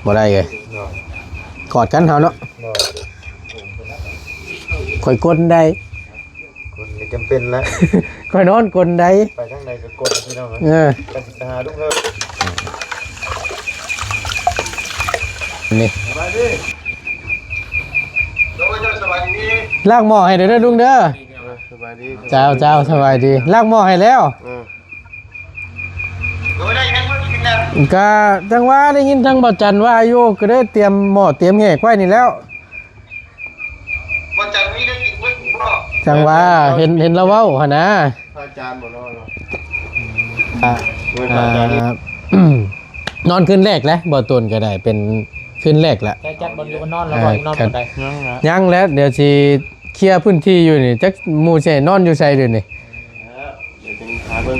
ບໍ່ໄດ້ເອີຍ ໂດຍ ກອດກັນເຮົາເນາະ ໂດຍ ຂ້ອຍກົນໃດ ກົນກໍຈຳເປັນແຫຼະ ຂ້ອຍນອນກົນໃດ ໄປທາງໃດກໍກົນ ພີ່ນ້ອງເອີຍ ເອີ ກັນຊິໄປຫາລຸງເຮີ ນີ້ ສະບາຍດີ ໂດຍ ສະບາຍດີ ລ້າງໝໍ້ໃຫ້ເດີລຸງເດີ ເອີ ສະບາຍດີ ເຈົ້າ ເຈົ້າ ສະບາຍດີ ລ້າງໝໍ້ໃຫ້ແລ້ວ ເອີ ໂດຍ ໄດ້ຫຍັງມາກິນນະ ກະຈັ່ງວ່າໄດ້ຍິນທາງບ່າວຈັນວ່າຢູ່ ກໍເລີຍຕຽມໝໍ້ຕຽມແຫກໄວ້ນີ້ແລ້ວ ບ່າວຈັນມີແນວກິນເບິດບໍ່ ຈັ່ງວ່າເຫັນ ເຫັນລາວເວົ້າຫັ້ນນະ ພະອາຈານບໍ່ນອນເນາະ ອ່າ ໂອ້ຍ ພະອາຈານນີ້ ອ່າ ນອນຄືນແລກແຫຼະ ບ່າວຕູນກໍໄດ້ ເປັນຄືນແລກແຫຼະ ໄດ້ຈັດບ່ອນຢູ່ບ່ອນນອນແລ້ວບໍ່ ນອນບ່ອນໃດ ຍັງແຫຼະ ຍັງແຫຼະ ດຽວຊິເຄຍພື້ນທີ່ຢູ່ນີ້ ຈັກໝູ່ຊິໃຫ້ນອນຢູ່ໃສດຽວນີ້ ເອີ ດຽວຈຶ່ງຫາເບິ່ງ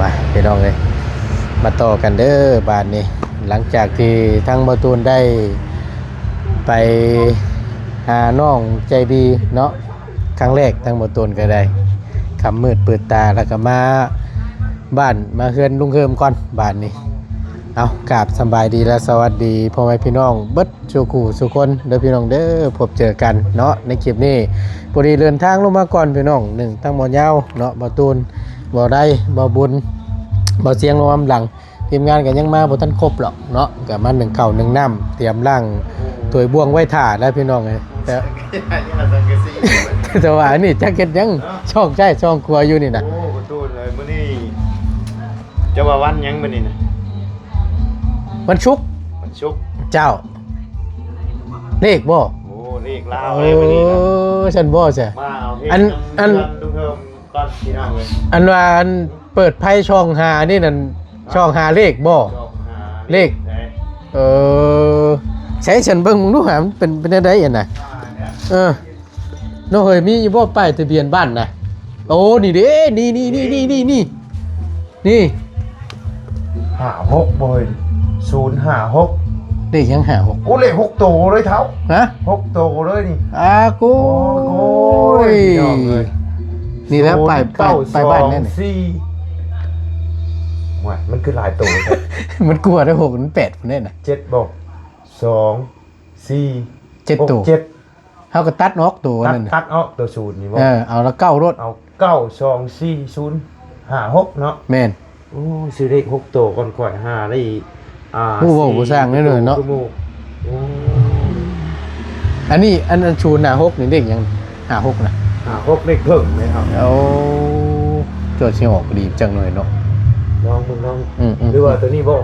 ມາພີ່ນ້ອງເອີຍ ມາຕໍ່ກັນເດີບາດນີ້ ຫຼັງຈາກທີ່ທາງບ່າວຕູນໄດ້ໄປຫານ້ອງໃຈດີເນາະ ຄັ້ງແລກ ທາງບ່າວຕູນກໍໄດ້ ຄ່ຳມືດເປີດຕາ ແລ້ວກໍມາບ້ານ ມາເຮືອນລຸງເຮີມກ່ອນບາດນີ້ ເອົາ ກາບສະບາຍດີ ແລະ ສະຫວັດດີພໍ່ແມ່ພີ່ນ້ອງເບິດ ສູ່ຄູ່ສູ່ຄົນເດີພີ່ນ້ອງເດີ ພົບເຈີກັນເນາະ ໃນຄລິບນີ້ ພໍດີເດີນທາງລົງມາກ່ອນພີ່ນ້ອງ ໜຶ່ງ ທັງໝໍ້ຍາວເນາະ ບ່າວຕູນ ບ່າວໄດ ບ່າວບຸນ ບ່າວຊຽງລົງນຳຫຼັງ ທີມງານກໍຍັງມາບໍ່ທັນຄົບຫຼອກເນາະ ກໍມາໜຶ້ງເຂົ້າໜຶ້ງນ້ຳ ຕຽມລ້າງຖ້ວຍບ່ວງໄວ້ຖ້າແລ້ວພີ່ນ້ອງເອີຍ ແຕ່ ແຕ່ວ່າອັນນີ້ຈັກເຮັດຫຍັງ ຊ່ອງຊ້າຍຊ່ອງຂວາຢູ່ນີ້ນະ ໂອ້ ຂໍໂທດເລີຍ ມື້ນີ້ ເຈົ້າວ່າວັນຫຍັງມື້ນີ້ນະ? ວັນສຸກ ວັນສຸກ ເຈົ້າ ເລກບໍ່? ໂອ້ ເລກລາວເລີຍມື້ນີ້ນະ ໂອ້ ຊັ້ນບໍ່ຊະ ມາເອົາເຮງ ອັນ ນຳ ອັນ ເພື່ອນລຸງເຮີມກ່ອນ ພີ່ນ້ອງເອີຍ ອັນວ່າ ອັນເປີດໄພຊ່ອງຫ້ານີ້ນັ້ນ ຊ່ອງຫ້າເລກບໍ່? ຊ່ອງຫ້າເລກ ເລກ ເອີ ໃຊ້ຊັ້ນເບິ່ງເບິ່ງດູຫາ ມັນເປັນ ເປັນແນວໃດຫັ້ນນະ ເອີ. ນ້ອງເອີຍ ມີຢູ່ບໍ່ປ້າຍທະບຽນບ້ານນະ? ໂອ້ ນີ້ເດ້ ນີ້ ນີ້ ນີ້ ນີ້ ນີ້ ນີ້ ນີ້ ຫ້າຫົກ ບໍ່ເອີຍ ສູນຫ້າຫົກ ເລກຫຍັງຫ້າຫົກ? ໂອ້ ເລກຫົກໂຕເລີຍເຖົ້າ ຮະ ຫົກໂຕເລີຍນີ້ ອາໂກຍ ໂອ້ຍ ພີ່ນ້ອງເອີຍ ນີ້ແຫຼະ ປ້າຍ ປ້າຍ ປ້າຍບ້ານແມ່ນ ໂອ້ຍ ມັນຄືຫຼາຍໂຕແທ້ ມັນກວ່າໄດ້ຫົກ ມັນແປດພຸ້ນເດ້ນະ ເຈັດບໍ່? ສອງ ສີ່ ເຈັດໂຕ ເຈັດ ເຮົາກໍຕັດອອກໂຕນັ້ນ ຕັດ ຕັດອອກໂຕສູນນີ້ບໍ່? ເອີ ເອົາລະເກົ້າໂລດ ເອົາເກົ້າສອງສີ່ສູນຫ້າຫົກເນາະ ແມ່ນ ໂອ້ ຊື້ເລກຫົກໂຕກ່ອນ ຂ້ອຍຫາໄດ້ ອ່າ ຮູ້ເວົ້າບໍ່ຊ່າງແນ່ນອນເນາະ ໂຕຄືໝູ່ ໂອ້ ອັນນີ້ ອັນ ອັນສູນຫ້າຫົກນີ້ເລກຫຍັງ? ຫ້າຫົກນະ ຫ້າຫົກເລກເພີ່ມແມ່ນເນາະ ໂອ້ ຕົວຊິອອກດີຈັກໜ່ອຍເນາະ ລອງເບິ່ງ ລອງ ອືມໆ ຫຼືວ່າຕົວນີ້ບໍ່?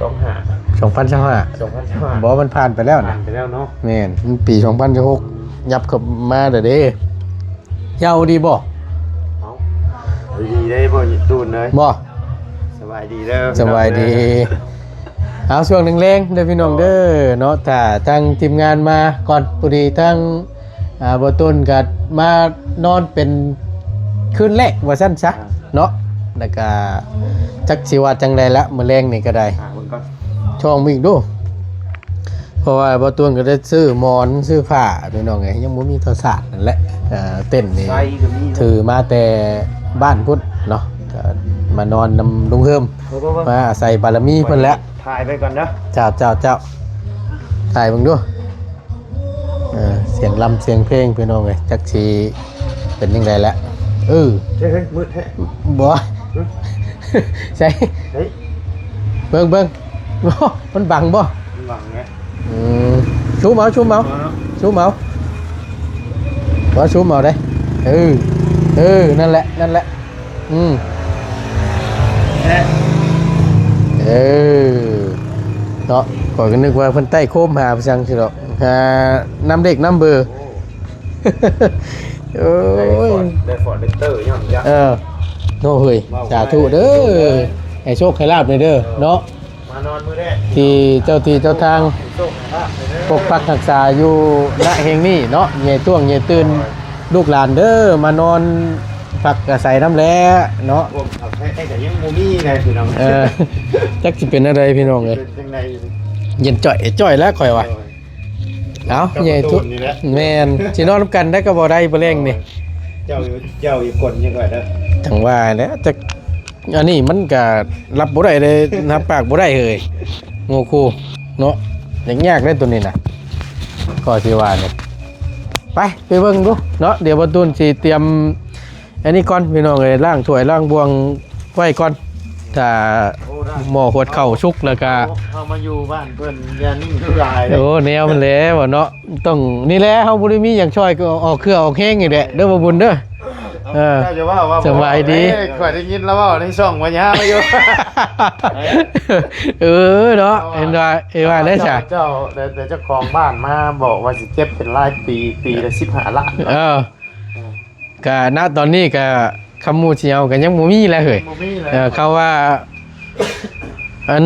ສອງຫ້າ ສອງພັນຊາວຫ້າ ສອງພັນຊາວຫ້າ ບໍ່ ມັນຜ່ານໄປແລ້ວນະ ຜ່ານໄປແລ້ວເນາະ ແມ່ນ ມັນປີສອງພັນຊາວຫົກ ຍັບເຂົ້າມາແລ້ວເດ້ ເຍົາດີບໍ່? ເອົ້າ ດີເດ້ບໍ່ຕູນເອີຍ ບໍ່ ສະບາຍດີເດີ ສະບາຍດີ ເອົາ ຊ່ວງແລງໆເດີພີ່ນ້ອງເດີເນາະ ຖ້າທາງທີມງານມາກ່ອນ ພໍດີທາງ ອ່າ ບ່າວຕູນກໍມານອນເປັນຄືນແລກວ່າຊັ້ນຊະເນາະ ແລ້ວກໍຈັກຊິວ່າຈັ່ງໃດລະ ມື້ແລງນີ້ກໍໄດ້ ຫາເບິ່ງກ່ອນ ຊ່ອງເບິ່ງອີກດູ ເພາະວ່າບ່າວຕູນກໍໄດ້ຊື້ໝອນຊື້ຜ້າພີ່ນ້ອງເອີຍ ຍັງບໍ່ມີໂຕສາດນັ້ນແຫຼະ ເອີ ເຕັນນີ້ຖືມາແຕ່ບ້ານພຸ້ນເນາະ ກໍມານອນນຳລຸງເຮີມ ມາອາໄສບາລະມີເພິ່ນແຫຼະ ຖ່າຍໄປກ່ອນເດີ ເຈົ້າ ເຈົ້າ ເຈົ້າ ຖ່າຍເບິ່ງດູ ເອີ ສຽງລຳສຽງເພງພີ່ນ້ອງເອີຍ ຈັກຊິເປັນຈັ່ງໃດແຫຼະ ເອີ ເຮີ້ຍ ມືດແທ້ ບໍ່ ໃສ ເບິ່ງ ເບິ່ງ ມັນບັງບໍ່? ມັນບັງໄງ ອືມ ຊູມເອົາ ຊູມເອົາ ເອົາເນາະ ຊູມເອົາ ວ່າຊູມເອົາເດ້ ເອີ ເອີ ນັ້ນແຫຼະ ນັ້ນແຫຼະ ອືມ ແທ້ ເອີ ເນາະ ຂ້ອຍກໍນຶກວ່າເພິ່ນໄຕ່ໂຄມຫາໄປຈັ່ງຊີ້ດອກ ຫານຳເລກນຳເບີ ໂອ້ ໂອ້ຍ ໄດ້ຟອນ ໄດ້ຟອນເລກເຕີ ຍ້ອນຢາກ ເອີ ໂອ້ເຮີ້ຍ ເວົ້າ ສາທຸເດີ ໃຫ້ໂຊກໃຫ້ລາບແດ່ເດີ ເອີ ເນາະ ມານອນມື້ແລກ ທີ່ເຈົ້າທີ່ເຈົ້າທາງ ໃຫ້ໂຊກໃຫ້ລາບແດ່ເດີ ປົກປັກຮັກສາຢູ່ ນະ ແຫ່ງນີ້ເນາະ ໃຫຍ່ຕ້ວງໃຫຍ່ຕື່ນ ໂອ້ຍ ລູກຫຼານເດີ ມານອນ ພັກອາໄສນຳແຫຼະເນາະ ໂອ້ ເອົາແທ້ ແທ້ກໍຍັງບໍ່ມີໄດ໋ພີ່ນ້ອງ ເອີ ຈັກຊິເປັນແນວໃດພີ່ນ້ອງເອີຍ ເປັນຈັ່ງໃດ ເຢັນຈ່ອຍ ເອັນຈອຍແລ້ວຂ້ອຍວ່າ. ເອົ້າ ໃຫຍ່ທຸ ແມ່ນ ຊິນອນນຳກັນໄດ້ກໍບໍ່ໄດ້ມື້ແລງນີ້. ເຈົ້າ ເຈົ້າຢ່າກົນຍັງໄງເດີ ຈັ່ງວ່າແຫຼະ. ຈັກ ອັນນີ້ມັນກະຮັບບໍ່ໄດ້ເດ້ ຮັບປາກບໍ່ໄດ້ເຮີ້ຍ ໂງຄູເນາະ. ຍາກໆເດ້ໂຕນີ້ນະ ກໍຊິວ່ານີ້. ໄປ ໄປເບິ່ງດູເນາະ. ດຽວບ່າວຕູນຊິຕຽມ ອັນນີ້ກ່ອນພີ່ນ້ອງເອີຍ ລ້າງຖ້ວຍລ້າງບ່ວງໄວ້ກ່ອນ. ຖ້າໝໍ້ຫວດເຂົ້າສຸກແລ້ວກະ ເຮົາມາຢູ່ບ້ານເພິ່ນຢ່ານິ້ງຫຼາຍ. ໂອ້ ແນວມັນແຫຼະເນາະ ຕ້ອງນີ້ແຫຼະ. ເຮົາບໍ່ໄດ້ມີຫຍັງຊ່ອຍ ກໍອອກເຄືອອອກແຮງນີ້ແຫຼະເດີ ບ່າວບຸນເດີ. ເອີ ເຈົ້າຈະເວົ້າວ່າ ສະບາຍດີ. ເອີ ຂ້ອຍໄດ້ຍິນລາວເວົ້າໃນຊ່ອງພະຍາຢູ່. ເອີເນາະ ເຫັນວ່າ ເອີ ວ່າໄດ້ຊະ ເຈົ້າ ເຈົ້າ ແຕ່ເຈົ້າຂອງບ້ານມາບອກວ່າຊິເກັບເປັນລາຍປີ ປີລະສິບຫ້າລ້ານ. ເອີ ກະນະຕອນນີ້ກະຄຳໝູ່ຊິເອົາກະຍັງບໍ່ມີແຫຼະເຮີ້ຍ. ບໍ່ມີແຫຼະ ເອີ ເຂົາວ່າ ອັນ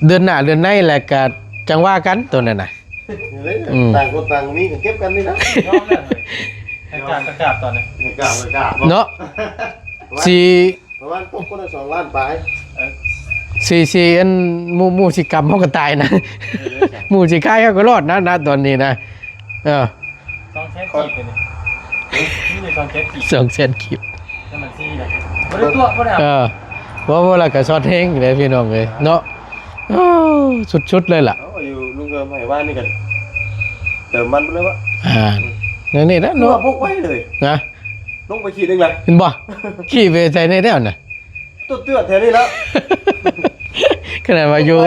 ເດືອນໜ້າເດືອນໃນແຫຼະກະຈັ່ງວ່າກັນໂຕນັ້ນນະ. ອືມ ຕ່າງຄົນຕ່າງມີກະເກັບກັນນີ້ນະ. ຍອມແລ້ວເຮີ້ຍ ໃຫ້ການປະກາດຕອນນີ້ ໃຫ້ການປະກາດເນາະ. ຊິ ປະມານຕົກຄົນລະສອງລ້ານປາຍ. ເອີ ຊິ ຊິ ອັນ ໝູ່ ໝູ່ຊິກຳເຮົາກໍຕາຍນະ ໝູ່ຊິຂາຍເຮົາກໍລອດນະ ນະຕອນນີ້ນະ. ເອີ ສອງແສນກີບເດນີ້ ມີຢູ່ສອງແສນກີບ ສອງແສນກີບ ແລ້ວມັນຊິໄດ້ ບໍ່ໄດ້ຕົວະ ບໍ່ໄດ້ເອົາ. ເອີ ບໍ່ ບໍ່ລະກໍຊອດແຮງເດ້ພີ່ນ້ອງເອີຍເນາະ. ໂອ້ ສຸດໆເລີຍລະ. ເອົາ ຢູ່ລຸງເອີມໃຫ້ວ່ານີ້ກໍເຕີມມັນໄປເລີຍວະ. ອ່າ ແນວນີ້ແຫຼະເນາະ ລົງໄປຂີ່ເອງລະ ເຫັນບໍ່? ຂີ່ໄປໃສແດ່ແລ້ວນະ ຕົວເຕືອນແຖວນີ້ແລ້ວ. ຂະໜາດວ່າຢູ່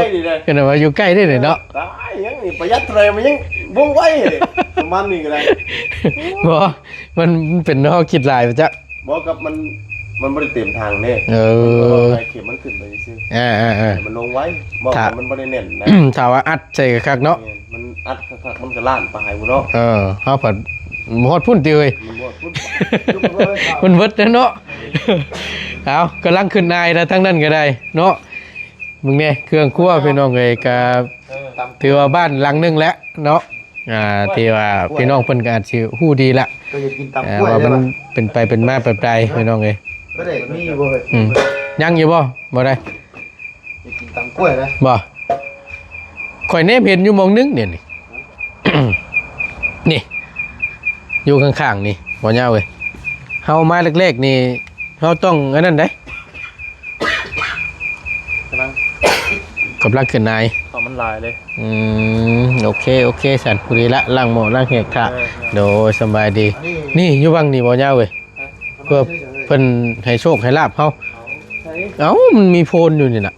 ຂະໜາດວ່າຢູ່ໃກ້ເດ້ເນາະ. ຕາຍ ຍັງປະຢັດເທົ່າໃດມັນຍັງວົງໄວເດ້ ປະມານນີ້ກໍໄດ້. ບໍ່ ມັນ ມັນເປັນເຮົາຄິດຫຼາຍບໍ່ຈັກ. ບໍ່ ກັບມັນ ມັນບໍ່ໄດ້ເຕັມຖັງເດ້. ເອີ ມັນກໍໄລ່ເຂັມມັນຂຶ້ນໄປຊື່ໆ. ເອີໆໆ ມັນລົງໄວ ບໍ່ ຖ້າ ມັນບໍ່ໄດ້ແໜ້ນນະ. ຖ້າວ່າອັດໃສ່ຄັກເນາະ ແມ່ນ ມັນອັດຄັກໆ ມັນກໍລ້ານປາຍພຸ້ນເນາະ. ເອີ ເຮົາພັດບໍ່ຮອດພຸ້ນຕິເອີຍ ມັນບໍ່ຮອດພຸ້ນ ມັນເບິດແລ້ວເນາະ. ເອົາ ກຳລັງຂຶ້ນອາຍແລ້ວ ທາງນັ້ນກໍໄດ້ເນາະ. ເບິ່ງແດ່ເຄື່ອງຄົວພີ່ນ້ອງເອີຍ ກໍ ເອີ ຖືວ່າບ້ານຫຼັງໜຶ່ງແຫຼະເນາະ. ອ່າ ທີ່ວ່າພີ່ນ້ອງເພິ່ນກໍອາດຊິຮູ້ດີລະ ກໍຢາກກິນຕຳກ້ວຍ ວ່າມັນເປັນໄປເປັນມາແບບໃດພີ່ນ້ອງເອີຍ. ບໍ່ໄດ້ມີຢູ່ບໍ່ເອີຍ? ອືມ ຍັງຢູ່ບໍ່? ບໍ່ໄດ້ ຢາກກິນຕຳກ້ວຍນະ. ບໍ່ ຂ້ອຍແນມເຫັນຢູ່ໝ່ອງໜຶ່ງເດນີ້ ນີ້ ຢູ່ຂ້າງໆນີ້ ບໍ່ຍາວເອີຍ. ເຮົາມາແລກໆນີ້ ເຮົາຕ້ອງອັນນັ້ນເດ້ ກຳລັງ ກຳລັງຂຶ້ນນາຍ ເຂົ້າມັນຫຼາຍເດ້. ອືມ ໂອເຄ ໂອເຄ ຊັ້ນ ພໍດີລະ ລ້າງໝໍ້ລ້າງແຫກຖ້າ. ເອີ ໂດຍ ສະບາຍດີ. ນີ້ ຢູ່ວັງນີ້ບໍ່ຍາວເວີຍ ເພື່ອເພິ່ນໃຫ້ໂຊກໃຫ້ລາບເຮົາ. ເອົ້າ ມັນມີໂພນຢູ່ນີ້ນະ.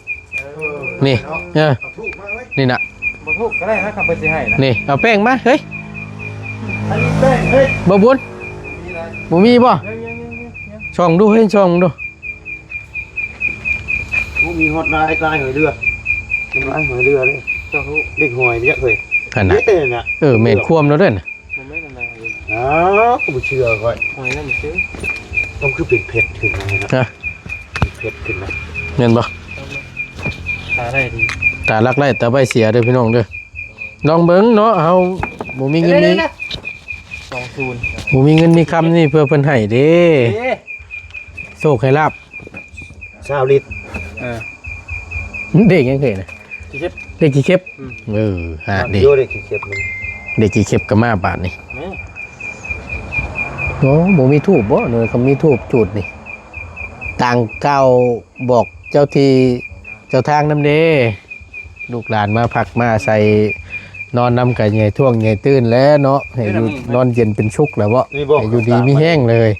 ເອີ ນີ້ ເອີ ເອົາທູບມາເວີຍ ນີ້ນະ ບໍ່ທູບກໍໄດ້ນະ ຄັນເພິ່ນຊິໃຫ້ນະ. ນີ້ ເອົາແປ້ງມາເຮີ້ຍ ອັນນີ້ແປ້ງເຮີ້ຍ ບໍ່ບຸນ ບໍ່ມີບໍ່? ສ່ອງດູເຮີ້ຍ ສ່ອງດູ. ໂອ້ ມີຮອດລາຍ ລາຍຫອຍເຫຼືອ ເປັນລາຍຫອຍເຫຼືອເດ້. ເຈົ້າຮູ້ ເດັກຫອຍເລີຍເຮີ້ຍ ຫັ້ນນະ. ເອີ ແມ່ນຄວາມແລ້ວເດ້ນະ. ບໍ່ແມ່ນອັນໃດ. ອ້າວ ບໍ່ເຊື່ອຂ້ອຍ ຫອຍນັ້ນຊື່ ຕ້ອງຄືເປັນເພັດຂຶ້ນມາເນາະ. ຮະ ເປັນເພັດຂຶ້ນມາ ແມ່ນບໍ່? ຕາໄດ້ດີ ຕາລັກໄດ້ຕາໃບເສຍເດີພີ່ນ້ອງເດີ. ລອງເບິ່ງເນາະ ເຮົາບໍ່ມີເງິນມີ ສອງສູນ ບໍ່ມີເງິນມີຄຳນີ້ເພື່ອເພິ່ນໃຫ້ເດ້ ເດ້ ໂຊກໃຫ້ລາບ ຊາວລິດ. ເອີ ເດັກຫຍັງເຄີຍນະ? ຂີ້ເຂັບ ເດັກຂີ້ເຂັບ. ອືມ ເອີ ຫາເດ້ ເດັກຂີ້ເຂັບ ເດັກຂີ້ເຂັບກໍມາບາດນີ້. ໂອ້ ບໍ່ມີທູບບໍ່? ເນາະ ຄັນມີທູບຈູດນີ້ ຕ່າງກ່າວບອກເຈົ້າທີ່ເຈົ້າທາງນຳເດ້. ລູກຫຼານມາພັກມາອາໄສ ນອນນຳກັນໃຫຍ່ທ້ວງໃຫຍ່ຕື່ນແລ້ວເນາະ ໃຫ້ຢູ່ນອນເຢັນເປັນສຸກແລ້ວເບາະ ໃຫ້ຢູ່ດີມີແຮງເລີຍ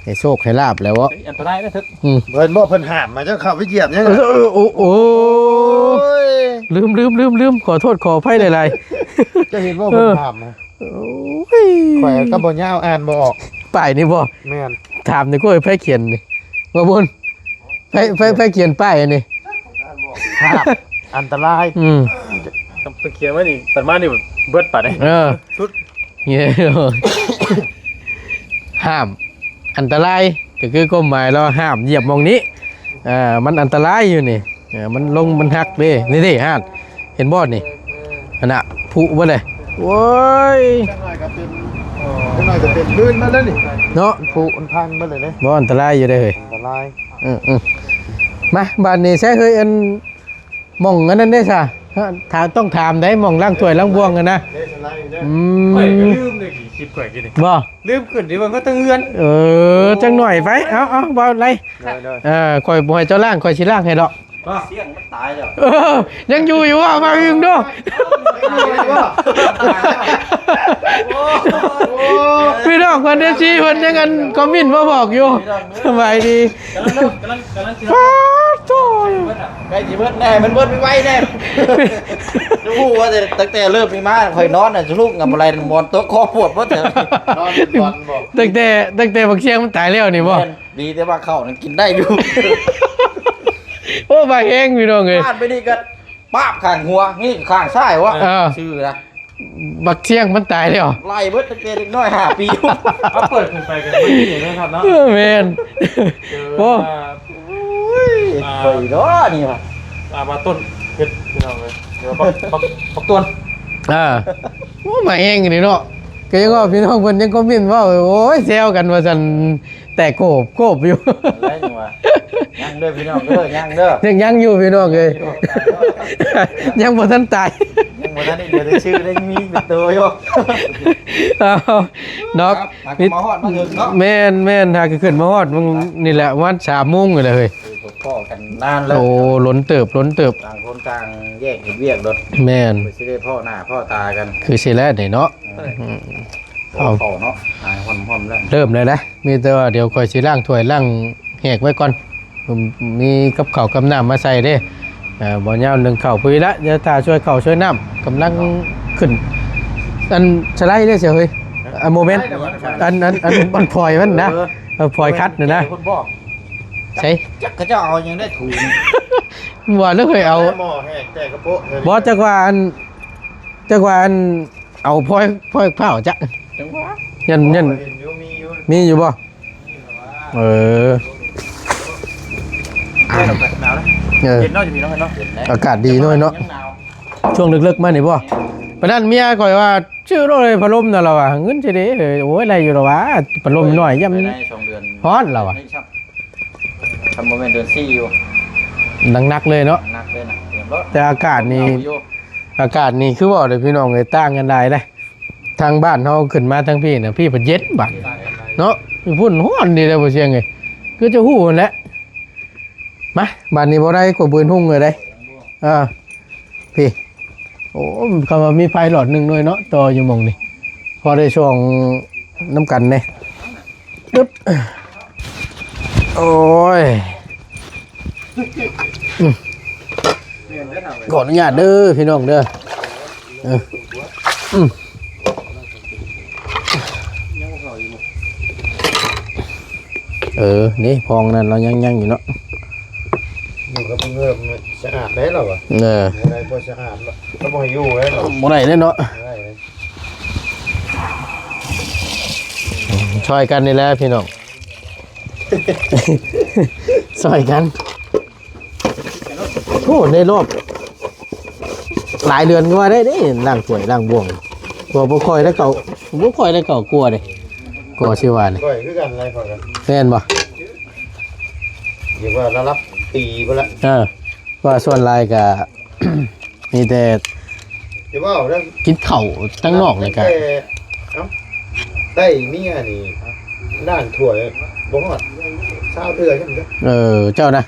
ໃຫ້ໂຊກໃຫ້ລາບແລ້ວເບາະ. ເຮີ້ຍ ອັນຕະລາຍເດີເຖິກ. ອືມ ເພິ່ນບອກເພິ່ນຫ້າມມາ ເຈົ້າເຂົ້າໄປຢຽບຫຍັງ? ເອີ ໂອ້ ໂອ້ ໂອ້ຍ ລືມໆໆ ຂໍໂທດຂໍອະໄພຫຼາຍໆ. ເຈົ້າເຫັນບໍ່ ເອີ ເພິ່ນຫ້າມນະ? ໂອ້ຍ ຂ້ອຍກໍບໍ່ຍາວ ອ່ານບໍ່ອອກ. ປ້າຍນີ້ບໍ່? ແມ່ນ ຖາມນີ້ ໂອ້ຍ ໃຜຂຽນນີ້ ບໍ່ບຸນ? ໃຜ ໃຜ ໃຜຂຽນປ້າຍອັນນີ້? ຫ້າມ ອັນຕະລາຍ. ອືມ ເພິ່ນຂຽນໄວ້ນີ້ ປະມານນີ້ເບິດປານໃດ? ເອີ ສຸດ ຫ້າມ ອັນຕະລາຍ ກໍຄືຄວາມໝາຍລາວ ຫ້າມຢຽບໝ່ອງນີ້ ເອີ ມັນອັນຕະລາຍຢູ່ນີ້. ເອີ ມັນລົງມັນຫັກເດ້ ນີ້ເດ້ ຫັ້ນ ເຫັນບໍ່ນີ້? ຫັ້ນນະ ຜຸເບິດເລີຍ. ໂອ້ຍ ຈັກໜ້ອຍກໍເປັນ ຈັກໜ້ອຍກໍເປັນພື້ນມາແລ້ວນີ້ເນາະ ຜຸມັນພັງເບິດເລີຍເດ້. ບໍ່ ອັນຕະລາຍຢູ່ເດ້ເຮີ້ຍ ອັນຕະລາຍ. ເອີໆ ມາ ບາດນີ້ໃຊ້ເຮີ້ຍ ອັນ ໝ່ອງອັນນັ້ນເດ້ຊະ ຖ້າ ຖ້າຕ້ອງຖາມໄດ໋ ໝ່ອງລ້າງຖ້ວຍລ້າງບ່ວງຫັ້ນນະ. ເດ້ ສະໄລເດ້ ອືມ ຂ້ອຍກໍລືມເດ້ ຄລິບຂ້ອຍກິນນີ້ ບໍ່? ລືມຂຶ້ນທີ່ເບິ່ງເຂົາຕັ້ງເຮືອນ. ເອີ ຈັ່ງໜ້ອຍໄປ ເອົາ ເອົາ ເວົ້າໄລ. ໄດ້ ໄດ້ ເອີ ຂ້ອຍບໍ່ໃຫ້ເຈົ້າລ້າງ ຂ້ອຍຊິລ້າງໃຫ້ດອກ. ສຽງມັນຕາຍແລ້ວ. ເອີ ຍັງຢູ່ຢູ່ບໍ່? ມາອຶ່ງດູ. ພີ່ນ້ອງເພິ່ນ ເອັຟຊີ ເພິ່ນຍັງອັນຄອມເມັນມາບອກຢູ່. ສະບາຍດີ. ກຳລັງເລີ່ມ ກຳລັງ ກຳລັງຊິ ປາດໂທ້ ໃກ້ຊິເບິດແລ້ວ ໃຫ້ມັນເບິດໄວໆແລ້ວ. ຮູ້ວ່າແຕ່ ຕັ້ງແຕ່ເລີ່ມນີ້ມາ ຂ້ອຍນອນນະ ສະລຸກນະ ບໍ່ໄດ້ ໝອນຕົກ ຄໍປວດເບິດ. ນອນເປັນບອນບໍ່? ຕັ້ງແຕ່ ຕັ້ງແຕ່ບັກຊຽງມັນຕາຍແລ້ວນີ້ບໍ່? ແມ່ນ. ດີແຕ່ວ່າເຂົ້ານັ້ນກິນໄດ້ຢູ່. ໂອ້ ບາງແຮງພີ່ນ້ອງເອີຍ ພາດໄປນີ້ກໍປາບຂ້າງຂວາ ນີ້ຂ້າງຊ້າຍວະ. ເອີ ຊື່ນະ ບັກຊຽງມັນຕາຍແລ້ວ ໄລ່ເບິດຕັ້ງແຕ່ເດັກນ້ອຍຫ້າປີ. ເອົາເປີດຂຶ້ນໄປກໍບໍ່ມີຫຍັງເນາະ ເນາະ. ເອີ ແມ່ນ. ໂອ້ ໂອ້ຍ ອ່າ ຂ້ອຍເນາະນີ້ວ່າ ອ່າ ວ່າຕົ້ນເຫັດພີ່ນ້ອງເອີຍ ຫຼືວ່າບັກ ບັກ ບັກຕວນ. ອ່າ ໂອ້ ມາແຮງນີ້ເນາະ ກໍຍັງວ່າພີ່ນ້ອງເພິ່ນຍັງຄອມເມັນເວົ້າ ໂອ້ຍ ແຊວກັນວ່າຊັ້ນ. ແຕ່ໂກບ ໂກບຢູ່ ຍັງເດີພີ່ນ້ອງເດີ ຍັງເດີ ຍັງ ຍັງຢູ່ພີ່ນ້ອງເອີຍ ຍັງບໍ່ທັນຕາຍ ຍັງບໍ່ທັນໄດ້ເຫຼືອແຕ່ຊື່ ໄດ້ມີເປັນໂຕຢູ່. ເອົາເນາະ ມາຮອດມາເຖິງເນາະ. ແມ່ນໆ ຫາກໍຂຶ້ນມາຮອດ ນີ້ແຫຼະ ປະມານສາມໂມງນີ້ແຫຼະເຮີ້ຍ. ພໍ້ກັນນານແລ້ວ ໂອ້ ດົນເຕີບ ດົນເຕີບ ຕ່າງຄົນຕ່າງແຍກເຮັດວຽກໂລດ. ແມ່ນ ຄືຊິໄດ້ພໍ້ໜ້າພໍ້ຕາກັນ ຄືຊິແລ້ວນີ້ເນາະ. ເອີ ເອົາ ເຂົ້າເນາະ ຫາຍຫອມໆແລ້ວ ເລີ່ມແລ້ວນະ. ມີແຕ່ວ່າດຽວຂ້ອຍຊິລ້າງຖ້ວຍລ້າງແຫກໄວ້ກ່ອນ ມີກັບເຂົ້າກັບນ້ຳມາໃສ່ເດ້. ເອີ ບໍ່ຍາວໜຶ້ງເຂົ້າພຸ້ນລະ ດຽວຖ້າຊ່ວຍເຂົ້າຊ່ວຍນ້ຳ ກຳລັງຂຶ້ນ. ອັນສະໄລເດ້ເສຍເຮີ້ຍ ອັນ ບໍ່ແມ່ນ ອັນ ອັນ ອັນ ອັນພອຍມັນນະ. ເອີ ເອີ ພອຍຂັດນັ້ນນະ ໃສ່ ຈັກເຂົາເຈົ້າເອົາຫຍັງໄດ້ຖູ ວ່າແລ້ວເຄີຍເອົາ ໝໍ້ແຫກແຕກກະໂປະ. ບໍ່ ຈັກວ່າອັນ ຈັກວ່າອັນ ເອົາພອຍ ພອຍພ້າວຈະ ຈັ່ງຫວະ ຍັນ ຍັນ ເຫັນຢູ່ ມີຢູ່ ມີຢູ່ບໍ່? ເອີ ເອີ ເຢັນເນາະ ຢູ່ພີ່ນ້ອງເນາະ ອາກາດດີເນາະ ເນາະ ຍັງໜາວ ຊ່ວງເລິກໆມານີ້ບໍ່? ປານນັ້ນເມຍຂ້ອຍວ່າ ຊື້ໂລດເລີຍພັດລົມນະ ລາວວ່າ ເງິນຊິເດ. ໂອ້ຍ ໄດ້ຢູ່ດອກວ່າ ພັດລົມນ້ອຍ ຢ້ານ ພາຍໃນສອງເດືອນ ຮ້ອນ ລາວວ່າ ນີ້ຊ້ຳ ຄັນບໍ່ແມ່ນເດືອນສີ່ຢູ່ ໜັກໆເລີຍເນາະ ໜັກເລີຍນະ ຕຽມໂລດ ແຕ່ອາກາດນີ້ ອາກາດນີ້ຄືເວົ້າເດ້ພີ່ນ້ອງເອີຍ ຕ່າງກັນຫຼາຍເດ້. ທາງບ້ານເຮົາຂຶ້ນມາທາງພີ້ນະ ພີ້ພັດເຢັນບາດເນາະ ຢູ່ພຸ້ນຮ້ອນດີເດ້ບໍ່ຊຽງເອີຍ ຄືຈະຮູ້ຫັ້ນແຫຼະ. ມາ ບາດນີ້ບໍ່ໄດ້ກວດບືນຮຸ່ງເລີຍເດ້. ເອີ ພີ້ ໂອ້ ຄຳວ່າມີໄຟຫຼອດໜຶ່ງໜ່ວຍເນາະ ຕໍ່ຢູ່ໝ່ອງນີ້ ພໍໄດ້ຊ່ອງນຳກັນເດ້. ປຶບ ໂອ້ຍ ອືມ ຂໍອະນຸຍາດເດີພີ່ນ້ອງເດີ. ເອີ ອືມ ເອີ ນີ້ພອງນັ້ນລາວຍັງ ຍັງຢູ່ເນາະ ຢູ່ກັບເພິ່ນສະອາດໄດ້ລາວວ່າ. ເອີ ບໍ່ໄດ້ບໍ່ສະອາດລາວ ລາວບໍ່ໃຫ້ຢູ່ໄດ້ລາວ ບໍ່ໄດ້ເດ້ເນາະ ບໍ່ໄດ້ເດ້. ຊ່ອຍກັນນີ້ແຫຼະພີ່ນ້ອງ ຊ່ອຍກັນ. ໂອ້ ໃນລອບຫຼາຍເດືອນກໍວ່າໄດ້ເດ້ ລ້າງຖ້ວຍລ້າງບ່ວງ ກໍບໍ່ຄ່ອຍໄດ້ເຂົ້າ ບໍ່ຄ່ອຍໄດ້ເຂົ້າຄົວເດ້ ກໍຊິວ່ານີ້ ຂ້ອຍຄືກັນ ຫຼາຍຄົນກັນ ແມ່ນບໍ່? ເອີ້ນວ່າລະດັບປີພຸ້ນລະ ເອີ ວ່າສ່ວນຫຼາຍກໍ ມີແຕ່ ຈະເວົ້າແລ້ວ ກິນເຂົ້າທາງນອກນີ້ກະ ເອົ້າ ໄດ້ເມຍນີ້ລ້າງຖ້ວຍບໍ່ຮອດຊາວເທື່ອຊ້ຳ. ເອີ ເຈົ້ານະ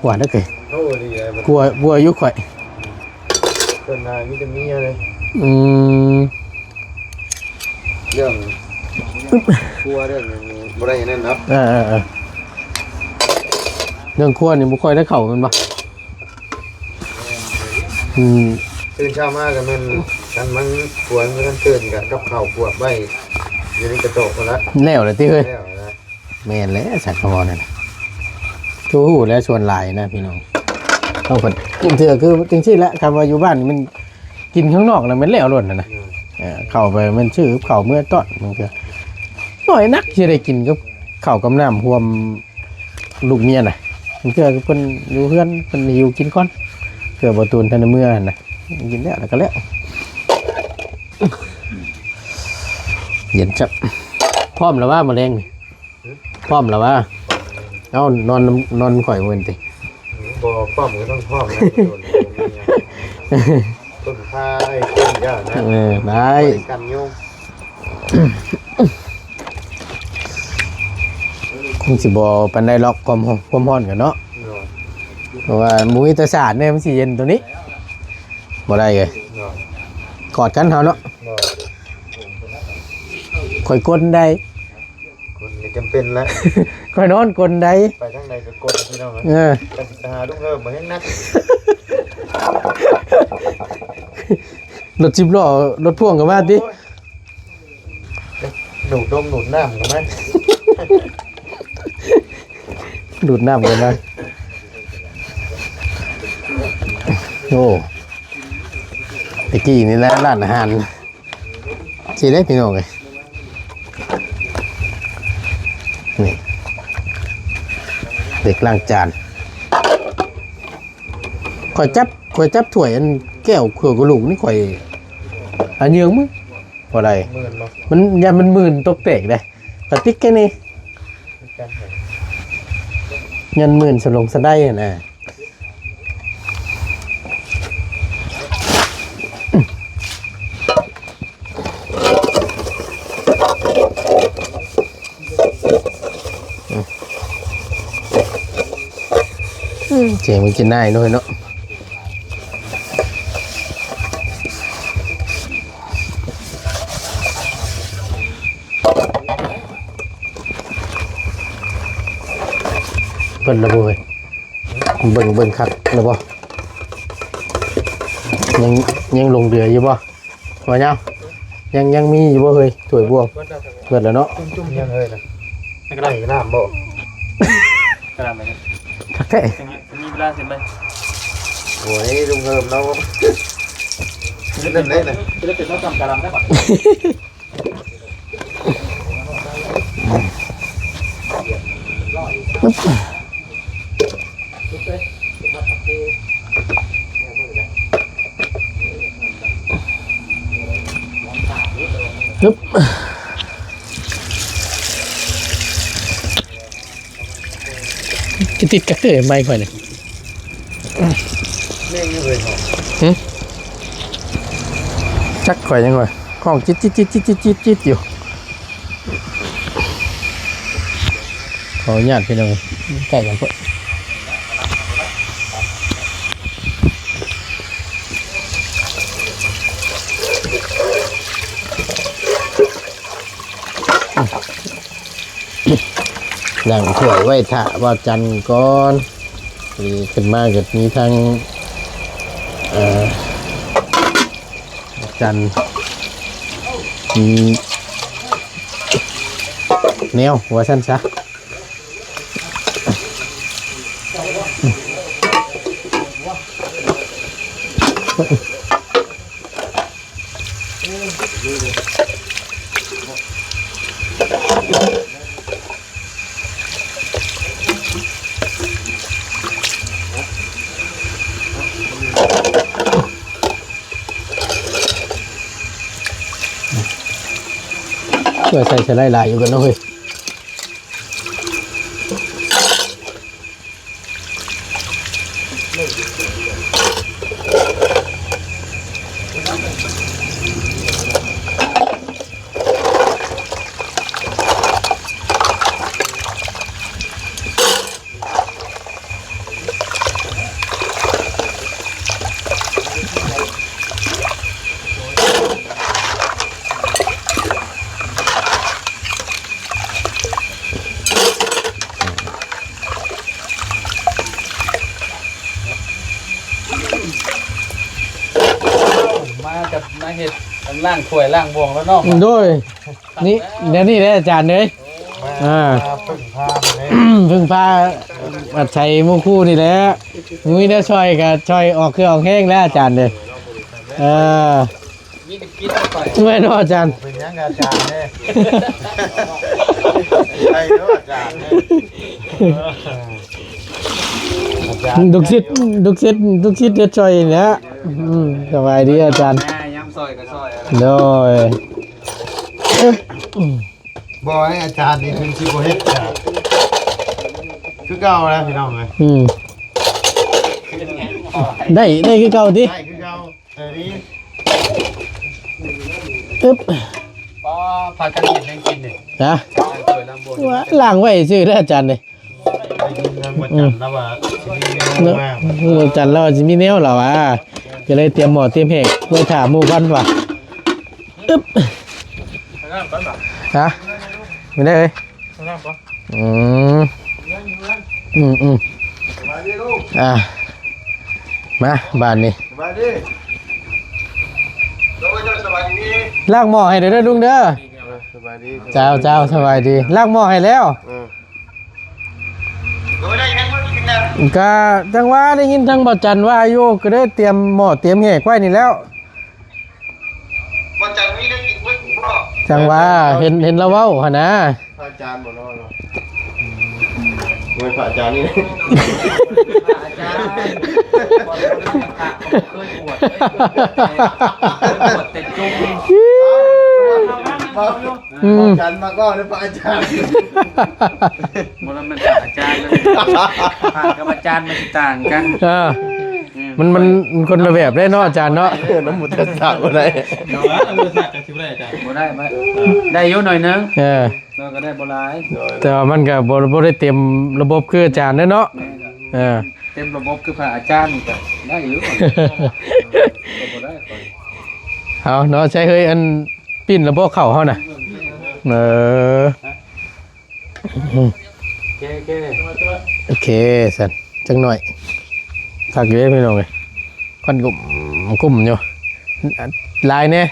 ວ່າເດີ ເອີ ເອົາດີແລ້ວ ກົວ ກົວຢູ່ຂ້ອຍ ສ່ວນຫຼາຍມີແຕ່ເມຍເລີຍ. ອືມ ເລື່ອງຄົວເລື່ອງຫຍັງນີ້ບໍ່ໄດ້ອັນນັ້ນເນາະ. ເອີ ເອີ ເອີ ເລື່ອງຄົວນີ້ບໍ່ຄ່ອຍໄດ້ເຂົ້າແມ່ນບໍ່? ອືມ ຕື່ນເຊົ້າມາກໍແມ່ນ ຄັນມັນຄົວມັນບໍ່ທັນຕື່ນກໍກັບເຂົ້າກວດໄວ້ຢູ່ໃນກະໂຕະພຸ້ນລະ ແລ້ວລະຕິເຮີ້ຍ. ແລ້ວລະ ແມ່ນແຫຼະ ສັກກະເວົ້ານັ້ນ ຮູ້ແລ້ວສ່ວນຫຼາຍນະພີ່ນ້ອງ ເຮົາກໍ ເທື່ອຄືຈັ່ງຊີ້ແຫຼະ ຄັນວ່າຢູ່ບ້ານມັນກິນຂ້າງນອກລະແມ່ນແລ້ວໂລດຫັ້ນນະ. ອືມ ເອີ ເຂົ້າໄປແມ່ນຊື້ກັບເຂົ້າເມືອຕ້ອນ ບາງເທື່ອນ້ອຍນັກຊິໄດ້ກິນກັບເຂົ້າກັບນ້ຳຮ່ວມ ລູກເມຍນະ ບາງເທື່ອເພິ່ນຢູ່ເຮືອນ ເພິ່ນຫິວກິນກ່ອນ ເທື່ອບໍ່ຕູນທັນໄດ້ເມືອຫັ້ນນະ ກິນແລ້ວ ແລ້ວກໍແລ້ວ. ເຢັນຈັບ ພ້ອມແລ້ວວ່າ ມື້ແລງນີ້ ຮຶ? ພ້ອມແລ້ວວ່າ? ເອົ້າ ນອນ ນອນນຳຂ້ອຍມື້ນີ້ຕິ? ບໍ່ພ້ອມກໍຕ້ອງພ້ອມນະ ໂດນ ບໍ່ມີຫຍັງ ຕົ້ນພາ ເອີຍ ຕົ້ນຫຍ້ານະ ເອີ ໄດ້ ໄວ້ກັນຍຸງ. ຄົງຊິບໍ່ປານໃດຫຼອກ ຄວາມ ຄວາມຮ້ອນກັນເນາະ ໂດຍ ເພາະວ່າບໍ່ມີຕາສາດເດ້ ມັນຊິເຢັນໂຕນີ້ ບໍ່ໄດ້ເລີຍ ໂດຍ ກອດກັນເຮົາເນາະ ໂດຍ ຂ້ອຍກົນໄດ໋ ກົນກໍຈຳເປັນແຫຼະ ຂ້ອຍນອນກົນໄດ໋ ໄປທາງໃດກໍກົນ ພີ່ນ້ອງເອີຍ ເອີ ກໍຊິໄປຫາລຸງເຮີມບໍ່ແຮງໜັກ ລົດສິບລໍ້ ລົດພ່ວງກໍມາຕິ ໂອ້ຍ ດູດດົງດູດນ້ຳກໍມາ ດູດນ້ຳກໍມາ ໂອ້ ຕະກີ້ນີ້ແຫຼະ ຮ້ານອາຫານ ຊິໄດ້ ພີ່ນ້ອງເອີຍ ນີ້ ເດັກລ້າງຈານ ຂ້ອຍຈັບ ຂ້ອຍຈັບຖ້ວຍອັນແກ້ວ ຖ້ວຍກະໂຫຼກນີ້ ຂ້ອຍອັນເຍີງມື ບໍ່ໄດ້ ມື່ນບໍ່ ມັນ ຢ້ານມັນມື່ນຕົກແຕກເດ້ ກະຕິກແຄ່ນີ້ ຄືກັນ ຢ້ານມື່ນສະຫຼົງສະໄດຫັ້ນນະ. ອືມ ສຽງມັນຊິນາຍໜ້ອຍເນາະ ເບິ່ງລະບໍ່ເອີຍ ເບິ່ງ ເບິ່ງຄັກລະບໍ່ ຍັງ ຍັງຫຼົງເຫຼືອຢູ່ບໍ່? ວ່າຫຍັງ ຍັງ ຍັງມີຢູ່ບໍ່ເຮີ້ຍ ຖ້ວຍບ່ວງ? ເບິດແລ້ວເນາະ ຈຸ່ມໆ ຍັງເຮີ້ຍນະ ໃຫ້ນ້ຳບໍ່? ກະດານໄປ ຄັກແທ້ ມີເວລາເຊັນໄປ ໂອ້ຍ ລຸງເຮີມເຮົາ ເຮັດເປັນບໍ່ ເຮັດເປັນບໍ່ ຈຳກະດານໄດ້ບັດ ຮຶບ ຈະຕິດກັກເຕີໄມຂ້ອຍນີ້ ແມ່ງຢູ່ເລີຍເນາະ ຫຶ ຈັກຂ້ອຍຍັງວ່າ ຮ້ອງຈິດໆໆໆໆຢູ່. ຂໍອະນຸຍາດພີ່ນ້ອງ ໃກ້ກັນໂພດ ລ້າງຖ້ວຍໄວ້ຖ້າບ່າວຈັນກ່ອນ ນີ້ຂຶ້ນມາກໍມີທັງ ເອີ່ ຈັນ ມີແນວວ່າຊັ້ນຊະ ເພື່ອໃສ່ສະໄລຫຼາຍຢູ່ກັນເນາະເຮີ້ຍ. ມາກັບມາເຮັດ ລ້າງຖ້ວຍລ້າງບ່ວງແລ້ວເນາະ ໂດຍ ນີ້ ແນວນີ້ແຫຼະອາຈານເອີຍ ມາ ອ່າ ມາເພິ່ງພາເພິ່ງພາອາໄສໝູ່ຄູ່ນີ້ແຫຼະ ມີແນວຊ່ອຍກໍຊ່ອຍອອກເຄື່ອອອກແຮງແຫຼະອາຈານເດີ ເອີ ມີແຕ່ກິນໄປ ແມ່ນບໍ່ອາຈານ ເປັນຫຍັງອາຈານເດ້ ໄດ້ເດີອາຈານເດ້ ອາຈານ ລູກສິດ ລູກສິດ ລູກສິດເຮັດຊ່ອຍນີ້ແຫຼະ ອືມ ສະບາຍດີອາຈານ ຍາມຊ່ອຍກໍຊ່ອຍ ໂດຍ ບໍ່ໃຫ້ອາຈານນີ້ເພິ່ນຊິບໍ່ເຮັດ ຄືເກົ່າແຫຼະພີ່ນ້ອງເອີຍ ອືມ ໄດ້ ໄດ້ຄືເກົ່າຕິ ໄດ້ຄືເກົ່າ ອຶບ ອໍ ພາກັນເຮັດຫຍັງກິນນີ້? ຮະ? ລ້າງຖ້ວຍລ້າງບ່ວນ ວ່າ ລ້າງໄວ້ຊື່ເດີອາຈານເດ້. ວັນຈັນລາວວ່າຊິມີແນວ ເນາະ ມາ ວັນຈັນລາວວ່າຊິມີແນວລາວວ່າ ກໍເລີຍຕຽມໝໍ້ຕຽມແຫກໄວ້ຖ້າໝູ່ກ່ອນວ່າ. ອຶບ ຮະ? ໄປໄດ້ເອີຍ. ອືມ ອືມໆ ອ່າ ມາບາດນີ້ ສະບາຍດີ ໂດຍ ເຈົ້າສະບາຍດີ ລ້າງໝໍ້ໃຫ້ເດີລຸງເດີ. ສະບາຍດີ ເຈົ້າ ເຈົ້າ ສະບາຍດີ ລ້າງໝໍ້ໃຫ້ແລ້ວ. ເອີ ໂດຍ ໄດ້ຫຍັງມາກິນນະ? ກະຈັ່ງວ່າໄດ້ຍິນທາງບ່າວຈັນວ່າຢູ່ ກະເລີຍຕຽມໝໍ້ຕຽມແຫກໄວ້ນີ້ແລ້ວ. ບໍ່ຈັກມີແນວກິນເບິດບໍ່? ຈັ່ງວ່າ ເຫັນ ເຫັນລາວເວົ້າຫັ້ນນາ. ພະອາຈານບໍ່ເນາະ? ໂອ້ຍ ພະອາຈານນີ້ ພະອາຈານ ບໍ່ເຄີຍບວດເລີຍ ບວດແຕ່ ບວດແຕ່ຈຸ່ມ. ອືມ ອາຈານມັກເວົ້າເດີ ພະອາຈານ ບໍ່ແມ່ນພະອາຈານເລີຍ ພະກັບອາຈານມັນຊິຕ່າງກັນ. ເອີ ມັນ ມັນ ມັນຄົນລະແບບເດ້ເນາະອາຈານເນາະ. ເອີ ນະໂມຕັດສະບໍ່ໄດ້ ນະໂມຕັດສະກໍຊິບໍ່ໄດ້ອາຈານ ບໍ່ໄດ້ ບໍ່ໄດ້ ໄດ້ຢູ່ໜ້ອຍໜຶ່ງ. ເອີ ເນາະ ກໍໄດ້ບໍ່ຫຼາຍ ແຕ່ວ່າມັນກໍບໍ່ ບໍ່ໄດ້ເຕັມລະບົບຄືອາຈານເດ້ເນາະ. ແມ່ນ ເອີ ເຕັມລະບົບຄືພະອາຈານກໍໄດ້ຢູ່ ກໍບໍ່ໄດ້ຂ້ອຍ. ເອົາເນາະ ໃຊ້ເຮີ້ຍ ອັນ ປີ້ນລະບໍ່ເຂົ້າເຮົານະ. ເອີ ໂອເຄ ໂອເຄ ໂອເຄຊັ້ນ ຈັກໜ້ອຍ ຄັກຢູ່ເດ້ພີ່ນ້ອງເອີຍ ຄວັນກຸ້ມ ກຸ້ມຢູ່ ຫຼາຍແດ່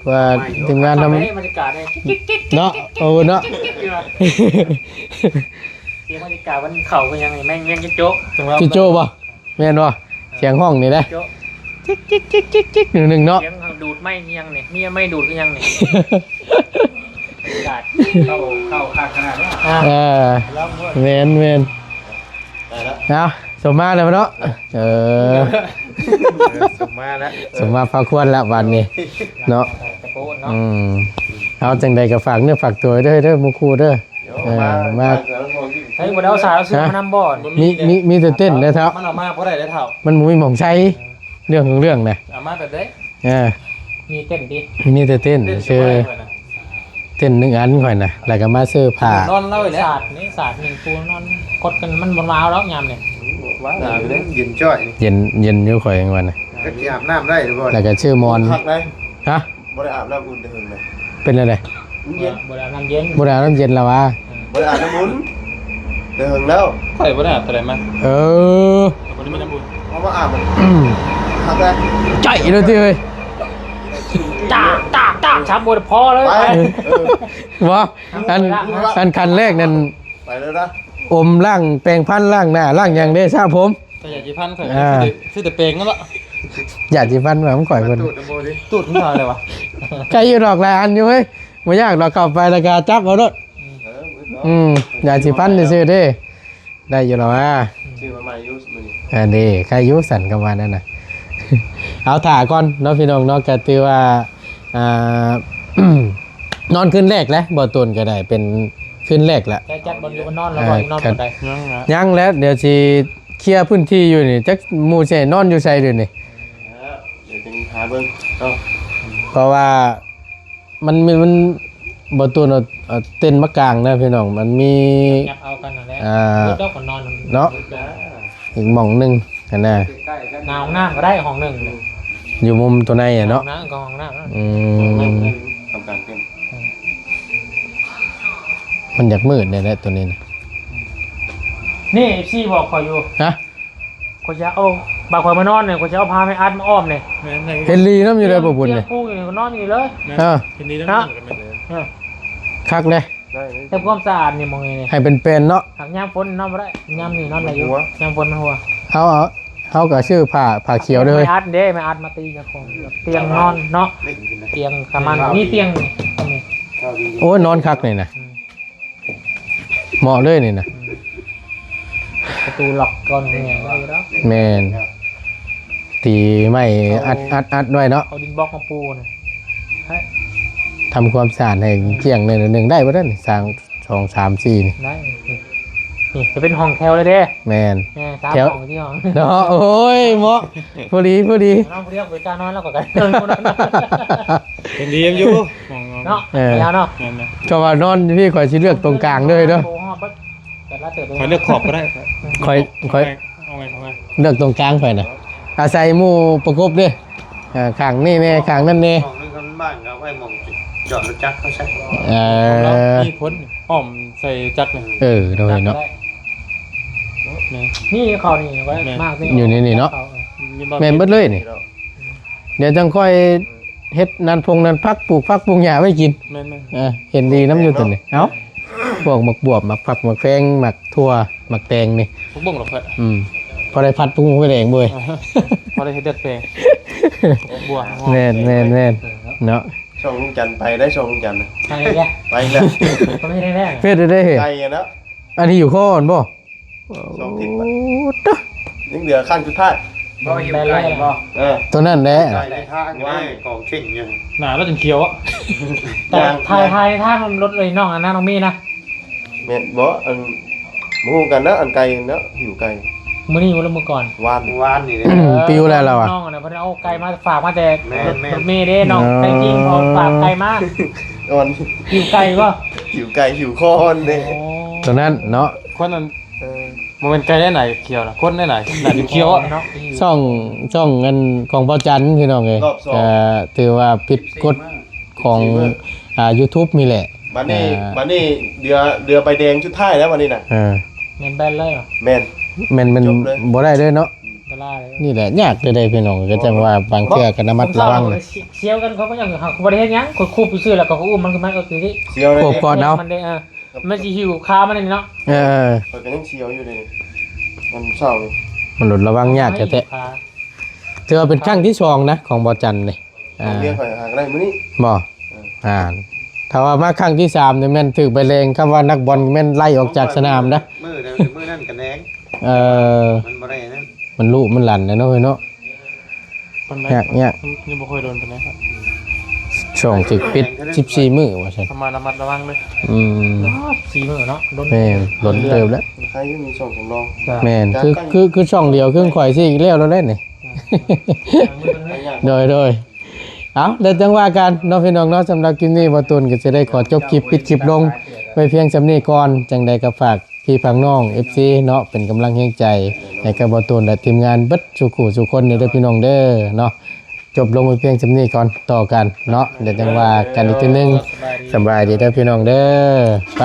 ວ່າທີມງານທຳ ບັນຍາກາດນີ້ ເນາະ ເອີເນາະ ສຽງບັນຍາກາດມັນເຂົ້າໄປຫຍັງນີ້ ແມ່ງ ແມ່ງຈິໂຈະ ຈິໂຈະບໍ່? ແມ່ນບໍ່? ສຽງຮ້ອງນີ້ເດ້ ໂຈະ ຈິກໆໆໆ ໜຶ່ງໆເນາະ ສຽງດູດໄມ້ອີ່ຫຍັງນີ້ ມີໄມ້ດູດອີ່ຫຍັງນີ້ ກາດເຂົ້າ ເຂົ້າຄັກຂະໜາດເນາະ ອ່າ ເອີ ລອງເບິ່ງ ແມ່ນໆ ໄດ້ລະ ເອົາ ສົມມາແລ້ວເນາະ ເອີ ເອີ ສົມມາແລ້ວ ສົມມາພາຄວນລະບາດນີ້ເນາະ ຕະໂກນເນາະ ອືມ ເອົາ ຈັ່ງໃດກໍຝາກເນື້ອຝາກຕົວເດີ ເດີ ໝູ່ຄູ່ເດີ. ເອີ ມາ ເຮີ້ຍ ບໍ່ໄດ້ເອົາສາວເສືອມານຳບໍ່? ມີ ມີ ມີແຕ່ເຕັນເດ້ເຖົ້າ ມັນເອົາມາບໍ່ໄດ້ເດ້ເຖົ້າ ມັນບໍ່ມີໝ່ອງໃສ່ ເລື່ອງຂອງເລື່ອງນະ ເອົາມາແບບໃດ? ເອີ ມີເຕັນຕິ? ມີແຕ່ເຕັນ ເຕັນຊື່ ເຕັນໜຶ່ງອັນຂ້ອຍນະ ແລ້ວກໍມາຊື້ຜ້າ ນອນເລີຍແຫຼະ ສາດນີ້ ສາດນີ້ປູນອນ ກົດກັນມັນບໍ່ໜາວດອກຍາມນີ້ ວ່າໜາວຢູ່ເດ້ ເຢັນຈ້ອຍ ເຢັນ ເຢັນຢູ່ ຂ້ອຍວ່ານະ ຈັກຊິອາບນ້ຳໄດ້ຫຼືບໍ່ ແລ້ວກໍຊື້ໝອນ ຄັກໄດ໋ ຮະ? ບໍ່ໄດ້ອາບນ້ຳອຸ່ນແຕ່ເຫິງເລີຍ ເປັນແນວໃດ? ມັນເຢັນ ບໍ່ໄດ້ອາບນ້ຳເຢັນ ບໍ່ໄດ້ອາບນ້ຳເຢັນລະຫວາ ບໍ່ໄດ້ອາບນ້ຳອຸ່ນແຕ່ເຫິງແລ້ວ ຂ້ອຍບໍ່ໄດ້ອາບເທົ່າໃດມາ ເອີ ບໍ່ໄດ້ມີນ້ຳອຸ່ນ ເອົາມາອາບ ຄັກແລ້ວ ໃຈເລີຍຕິເອີຍ ຕາກ ຕາກ ຕາກ ຊ້ຳບໍ່ໄດ້ພໍເລີຍ ໄປ ເອີ ບໍ່ ອັນ ອັນຂັ້ນແລກນັ້ນ ໄປເລີຍນະ ອົມລ້າງ ແປງຟັນ ລ້າງໜ້າ ລ້າງຫຍັງເດ້ ສະຜົມ ແຕ່ຢາສີຟັນຂ້ອຍ ອ່າ ຊື້ແຕ່ ຊື້ແຕ່ແປງນັ້ນລະ ຢາສີຟັນວ່າຂອງຂ້ອຍເພິ່ນ ຕູດນຳບໍ່ດີ ຕູດມັນເທົ່າໃດວະ ໄກຢູ່ດອກ ຫຼາຍອັນຢູ່ເວີຍ ບໍ່ຍາກດອກ ເຂົ້າໄປແລ້ວກໍຈັບເອົາໂລດ ເອີ ອືມ ຢາສີຟັນຊື່ໆເດ້ ໄດ້ຢູ່ດອກ ອືມ ຊື້ມາໃໝ່ຢູ່ມື້ນີ້ ອັນນີ້ ໃຄຢູ່ຊັ້ນ ກໍວ່ານັ້ນນະ ເອົາຖ້າກ່ອນເນາະ ພີ່ນ້ອງເນາະ ກໍຖືວ່າ ອ່າ ນອນຄືນແລກແຫຼະ ບໍ່ໂຕນກໍໄດ້ ເປັນຄືນແລກລະ ແຕ່ຈັດບ່ອນຢູ່ບ່ອນນອນແລ້ວ ອ່າ ບໍ່ນອນບ່ອນໃດ ຍັງນະ ຍັງແຫຼະ ດຽວຊິເຄຍພື້ນທີ່ຢູ່ນີ້ ຈັກໝູ່ຊິໃຫ້ນອນຢູ່ໃສດຽວນີ້ ເອີ ດຽວຈຶ່ງຫາເບິ່ງ ເອົາ ເພາະວ່າມັນມີ ມັນ ບໍ່ໂຕນເອົາ ເອົາເຕັນມາກາງນະພີ່ນ້ອງ ມັນມີ ຍັບເອົາກັນນັ້ນແຫຼະ ອ່າ ເບິດດອກກໍນອນ ເນາະ ເບິດດອກ ອີກໝ່ອງໜຶ່ງຫັ້ນນະ ໜ້າຫ້ອງນ້ຳກໍໄດ້ຫ້ອງໜຶ່ງ ຢູ່ມຸມຕົວໃນອະເນາະ ຫ້ອງນ້ຳກໍຫ້ອງນ້ຳ ອືມ ທຳການເຕັ້ນ ມັນຢາກມືດແດ່ແຫຼະຕົວນີ້ນະ ນີ້ ເອັຟຊີ ບອກຂ້ອຍຢູ່ ຮະ ຂ້ອຍຈະເອົາ ບາດຂ້ອຍມານອນນີ້ ຂ້ອຍຈະເອົາຜ້າໄມ້ອັດມາອ້ອມນີ້ ແມ່ນ ເຫັນລີນຳຢູ່ເດ້ບໍ່ບຸນນີ້ ປູຢູ່ນີ້ ກໍນອນຢູ່ນີ້ເລີຍ ແມ່ນ ເອີ ເຫັນລີນຳ ເນາະ ຢູ່ກັນແມ່ນເລີຍ ເອີ ຄັກເດ້ ໄດ້ເລີຍ ແຕ່ຄວາມສະອາດນີ້ໝ່ອງນີ້ ໃຫ້ເປັນແຜ່ນເນາະ ຫາກຍາມຝົນນອນບໍ່ໄດ້ ຍາມນີ້ນອນໄດ້ຢູ່ ມັນຮົ່ວ ຍາມຝົນມັນຮົ່ວ ເຮົາ ເຮົາກໍຊື້ຜ້າ ຜ້າຂຽວເດີ ໄມ້ອັດເດ້ ໄມ້ອັດມາຕີກັບຂອງ ຕຽງນອນເນາະ ຕຽງກະມັນ ມີຕຽງນີ້ ໂອ້ຍ ນອນຄັກນີ້ນະ ອືມ ເໝາະເລີຍນີ້ນະ ອືມ ປະຕູລັອກກ່ອນ ແມ່ນ ຕີໄມ້ອັດ ອັດ ອັດໄວ້ເນາະ ເອົາດິນບລັອກມາປູນະ ທຳຄວາມສະອາດໃຫ້ກ້ຽງໜ້ອຍໜຶ່ງ ໄດ້ບໍ່ເດີ ສ້າງສອງ ສາມ ສີ່ນີ້ ໄດ້ ນີ້ຈະເປັນຫ້ອງແຖວເລີຍເດ້. ແມ່ນ ແມ່ນ ສາມຫ້ອງ ສີ່ຫ້ອງເນາະ. ໂອ້ຍ ເໝາະ ພໍດີ ພໍດີ. ນ້ອງຜູ້ດຽວໄປການນອນແລ້ວກໍກັນ ເຫັນດີຢູ່ ເນາະ. ເອີ ແລ້ວເນາະ ແມ່ນໆ. ກໍວ່ານອນຢູ່ພີ້ ຂ້ອຍຊິເລືອກຕົງກາງເດີເນາະ. ໂອ້ ຮອດເບິດ ແຕ່ລະເຕີບເລີຍ. ຂ້ອຍເລືອກຂອບກໍໄດ້. ຂ້ອຍ ຂ້ອຍ ເອົາໄວ້ ເອົາໄວ້ ເລືອກຕົງກາງຂ້ອຍນະ ອາໄສໝູ່ປະກົບເດ້. ເອີ ຂ້າງນີ້ແດ່ ຂ້າງນັ້ນແດ່. ຫ້ອງໜຶ່ງຄັນບ້ານກໍເອົາໄວ້ໝ່ອງຈອດລົດຈັກເຂົາໃຊ້. ເອີ ມີຜົນອ້ອມໃສ່ຈັກນີ້. ເອີ ໂດຍເນາະ. ແມ່ນ ນີ້ເຂົານີ້ໄວ້ ແມ່ນ ມາກນີ້ ຢູ່ໃນນີ້ເນາະ. ເອີ ແມ່ນເບິດເລີຍນີ້. ດຽວຈັ່ງຄ່ອຍເຮັດນັ້ນພົງນັ້ນຜັກ ປູກຜັກປູກຫຍ້າໄວ້ກິນ. ແມ່ນໆ. ເອີ ເຫັນດີນຳຢູ່ຕົວນີ້. ເອົ້າ ພວກໝາກບວບ ໝາກຜັກ ໝາກແຟງ ໝາກຖົ່ວ ໝາກແຕງນີ້ ຜັກບົ້ງເນາະ. ອືມ ພໍໄດ້ຜັດປຸງໄຟແດງເວີຍ ພໍໄດ້ເຮັດເລືອດແປງ ບົວ. ແມ່ນໆໆ ເນາະ. ຊ່ອງລຸງຈັນໄປໄດ້ ຊ່ອງລຸງຈັນນະ ໄປແລ້ວ ໄປແລ້ວ. ເຮັດໄດ້ ໄກເນາະ. ອັນນີ້ຢູ່ຄໍຫັ້ນບໍ່? ສອງທິດ ໂອ້ ຕະ ຍັງເຫຼືອຄັ້ງສຸດທ້າຍ. ບໍ່ ຫິວໄກ່ບໍ່? ເອີ ຕົວນັ້ນແຫຼະ ໄກ່ໃນທາງວ່າກອງເຄັ່ງຢູ່ ໜ້າລາວຈົນຂຽວອະ. ແຕ່ຖ່າຍ ຖ່າຍທາງລົດເລີຍນ້ອງ ອັນນັ້ນນ້ອງມີນະ. ແມ່ນບໍ່? ອັນ ບໍ່ຮູ້ກັນນະ ອັນໄກ່ເນາະ ຫິວໄກ່. ມື້ນີ້ບໍ່ ຫຼືມື້ກ່ອນ? ວານ ວານນີ້ເດ້. ປິວແລ້ວລາວອະ ນ້ອງນະ ເພິ່ນເອົາໄກ່ມາຝາກມາແຕ່ ແມ່ນໆ ລົດເມເດ້ນ້ອງ. ເອີ ແທ້ຈິງເຂົາຝາກໄກ່ມາ ອ່ອນ ຫິວໄກ່ບໍ່? ຫິວໄກ່ ຫິວຄໍອ່ອນເດ້. ໂອ້ ຕົວນັ້ນເນາະ ຄົນນັ້ນ ເອີ ບໍ່ແມ່ນໄກ່ໄດ້ໜ້າຂຽວນະ ຄົນໄດ້ໜ້າ ໜ້າຈະຂຽວອະ. ຊ່ອງ ຊ່ອງອັນຂອງບ່າວຈັນພີ່ນ້ອງເອີຍ ກໍຖືວ່າຜິດກົດຂອງ ອ່າ ຢູທູບນີ້ແຫຼະ. ບັດນີ້ ອ່າ ບັດນີ້ເຫຼືອ ເຫຼືອໃບແດງສຸດທ້າຍແລ້ວບັດນີ້ນະ. ເອີ ແມ່ນແບນເລີຍຫວາ? ແມ່ນ ແມ່ນ ແມ່ນ ຈົບເລີຍ ບໍ່ໄດ້ເລີຍເນາະ. ອັນຕະລາຍເລີຍ ນີ້ແຫຼະຍາກເລີຍເດ້ພີ່ນ້ອງ. ກໍຈັ່ງວ່າບາງເທື່ອກໍລະມັດລະວັງ ເຊຍວກັນ ເຂົາກໍຍັງ ເຂົາບໍ່ໄດ້ເຮັດຫຍັງ ເຂົາຄູບຊື່ໆ ແລ້ວກໍອຸ້ມມັນຂຶ້ນມາ ເອີ ຄືທີ່ ຂວບກ່ອນເອົາ ມັນໄດ້ ເອີ ມັນຊິຫິວຂາມັນນີ້ເນາະ. ເອີ ຂ້ອຍກໍຍັງສຽວຢູ່ເດ້ ມັນເຊົ້ານີ້ ມັນລະວັງຍາກແທ້ໆ. ຖືວ່າເປັນຄັ້ງທີສອງນະຂອງບ່າວຈັນນີ້. ອ່າ ເມຍຂ້ອຍຫາກໍໄດ້ມື້ນີ້ບໍ່? ເອີ ອ່າ ຖ້າວ່າມາຄັ້ງທີສາມນີ້ແມ່ນຖືກໃບແດງ ຄຳວ່ານັກບອນແມ່ນໄລ່ອອກຈາກສະໜາມນະ. ມື້ໃດມື້ນັ້ນກໍແດງ. ເອີ ມັນບໍ່ໄດ້ນັ້ນ ມັນລຸມັນຫຼັ່ນແຫຼະເນາະ ເອີຍເນາະ. ຍາກໆ ຍັງບໍ່ຄ່ອຍດົນປານໃດ. ຊ່ອງຖືກປິດສິບສີ່ມື້ວ່າຊັ້ນ ເຂົ້າມາລະມັດລະວັງເລີຍ. ອືມ ສິບສີ່ມື້ເນາະ ດົນ ແມ່ນ ດົນເຕີບແລ້ວ. ໃຄຢູ່ມີຊ່ອງສຳລອງ. ແມ່ນ ຄື ຄື ຄືຊ່ອງດຽວ ຄືຂ້ອຍຊິແລ້ວແລ້ວແຫຼະນີ້. ໂດຍ ໂດຍ ເອົາ ແລ້ວຈັ່ງວ່າກັນເນາະພີ່ນ້ອງເນາະ. ສຳລັບຄລິບນີ້ ບ່າວຕູນກໍຈະໄດ້ຂໍຈົບຄລິບ ປິດຄລິບລົງໄວ້ພຽງສ່ຳນີ້ກ່ອນ. ຈັ່ງໃດກໍຝາກ ພີ່ພາກນ້ອງ ເອັຟຊີ ເນາະ ເປັນກຳລັງແຮງໃຈໃຫ້ກັບບ່າວຕູນ ແລະ ທີມງານເບິດສູ່ຄູ່ສູ່ຄົນເດີພີ່ນ້ອງເດີເນາະ. ຈົບລົງໄປພຽງສ່ຳນີ້ກ່ອນ ຕໍ່ກັນເນາະ ດຽວຈັ່ງວ່າກັນອີກເທື່ອໜຶ່ງ. ສະບາຍດີເດີພີ່ນ້ອງເດີ ໄປ.